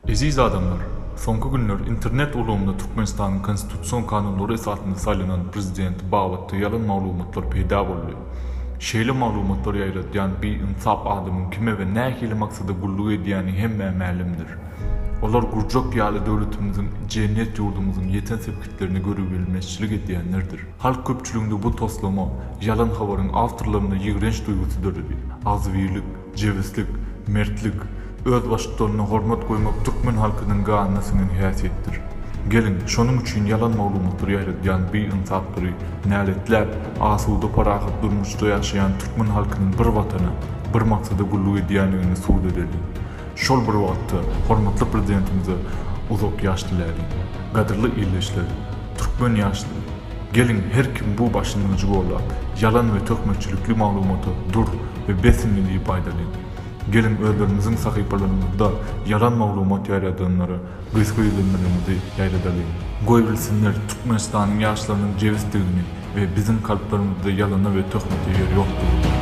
Eziz adamlar! Soňky günler internet ulgamynda Türkmenistanyň Konstitusion kanunlary esasynda saýlanan Prezidenti babatda ýalan maglumatlar peýda boldy. Şeýle maglumatlary ýaýradýan bi-ynsap adamyň kime we nähili maksada gulluk edýäni hemmä mälimdir. Olar gurjak ýaly döwletimiziň, jennet ýurdumyzyň ýeten sepgitlerini görübilmezçilik edýänlerdir. Halk köpçüliginde bu toslama, ýalan habaryň awtorlarynda ýigrenç duýgusy döredi. Agzybirlik, jebislik, mertlik, öz baştutanyna hormat goýmak türkmen halkynyň ganyna siňen häsiýetdir. Geliň, şonuň üçin ýalan maglumatlary ýaýradýan biynsaplary näletläp, asuda parahat durmuşda ýaşaýan türkmen halkynyň bir Watana, bir maksada gulluk edýändigini subut edeliň. Şol bir wagtda, hormatly Prezidentimize uzak ýaş diläliň. Gadyrly ildeşler, türkmen ýaşlary! Geliň, her kim bu başlangyjy gollap, ýalan we töhmetçilikli maglumata dur we bes indi diýip aýdalyň. Geliň, özlerimiziň sahypalarymyzda ýalan maglumat ýaýradanlara gysga ýüzlenmelerimizi ýaýradalyň. Goý bilsinler, Türkmenistanyň ýaşlarynyň jebisdigini we biziň kalplarymyzda ýalana we töhmete ýer ýokdugyny.